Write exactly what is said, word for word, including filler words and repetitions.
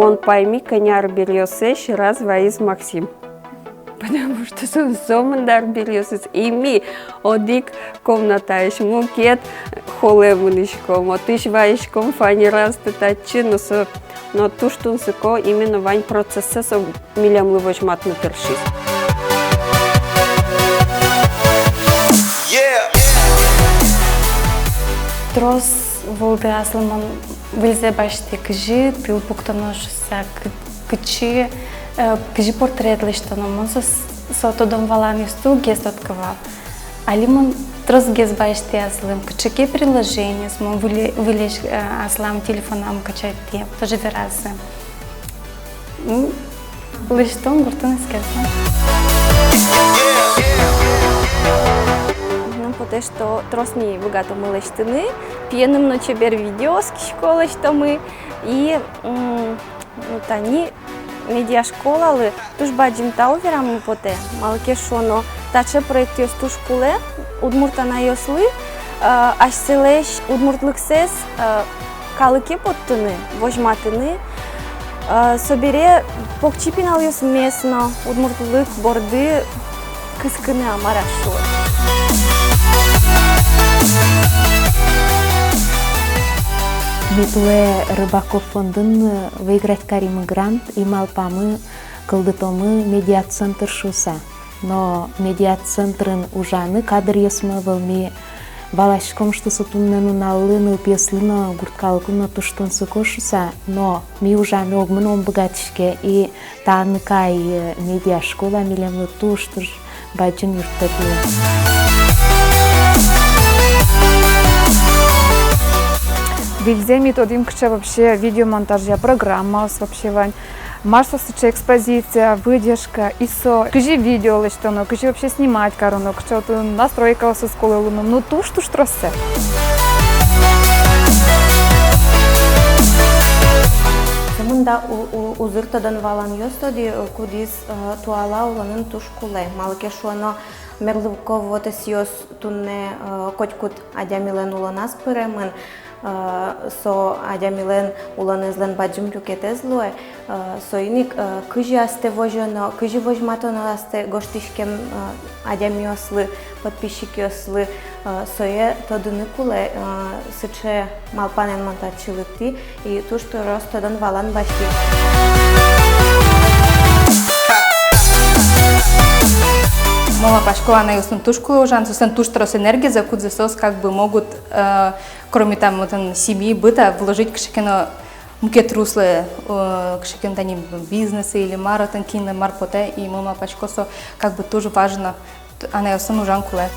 Мон пайми, кӧня арбериосэсь раз ваиз Максим. Потому что со, сомында арбериосыз. И ми одӥг комнатаысь мукет холлэ мынӥськом, отысь ваиськом фанераз татчы, но со, но туж тунсыко, именно вань процессэ со милемлы возьматыны тыршиз. Трос вылды аслым мон выльзэ басьтӥ, кызьы тыл пуктоно шуыса, кы-, кытчы, э, кызьы портрет лэсьтоно, мон со, со тодон-валанъёсты уг гес тодӥськы вал. Али мон тросгес басьтӥ аслым, кыӵе ке приложениос мон выле-, выльысь, э, аслам телефонам качатӥ, тоже веразы. М, лэсьтон гуртын эскерон. Мыным потэ, что трос ми быгатомы лэсьтыны, пиеным но чебер видео оскисько лэсьтомы. И, м, ну, тани медиашколалы туж бадӟым тау верамы потэ, малы ке шуоно, таӵе проектъёс туж кулэ удмурт анайёслы, э, асьсэлэсь удмуртлыксэс, э, калыке поттыны, возьматыны, э, собере покчи пиналъёсмес но удмуртлык борды кыскыны, а мар-а шуод. Ми туэ Рыбаков фондын выиграть каримы грант и малпамы, кылдытомы медиацентр шуыса. Но медиацентрын ужаны кадръёсмы ӧвӧл, ми валаськом, что со туннэ нуналлы нылпиослы но, гурт калыклы но туж тунсыко шуыса, но ми ужаны огмы но ум быгатӥське, и та «Аныкай», э, медиашкола милемлы туж-туж бадӟым юрттэт луэ. Выльзэ ми тодӥм, кыӵе вообще видеомонтажъя программаос вообще вань. Мар со сыӵе экспозиция, выдержка, и со, кызьы видео лэсьтоно, кызьы вообще снимать кароно, кыӵе отын настройкаосыз кулэ луыны, ну, туж-туж троссэ. Сомында у-, у-, узыр тодон-валанъёс, тодӥ, э, кудӥз, э, туала улонын туж кулэ. Малы ке шуоно, мерлыко вотэсъёс туннэ, э, котькуд адямилэн улоназ пыремын, э, со адямилэн улонэзлэн бадӟым люкетэз луэ, э, соин ик, э, кызьы астэ возёно, кызьы возьматоно астэ гожтӥськем, э, адямиослы, подписчикъёслы, э, сое тодыны кулэ, э, сыӵе малпанэн мон татчы лыктӥ, и туж трос тодон-валан басьтӥ. Мон малпасько, анайёсын туж кулэ ужан, соослэн туж трос энергизы, кудзэ соос как бы могут, э, кроме там, вот, м, семьи, быта, вложить кыӵе ке но мукет руслэ, э, кыӵе ке но тани бизнесэ или мар отын, кинлэн мар потэ, и мон малпасько, со как бы тоже важно, т-, анайёсын ужан кулэ.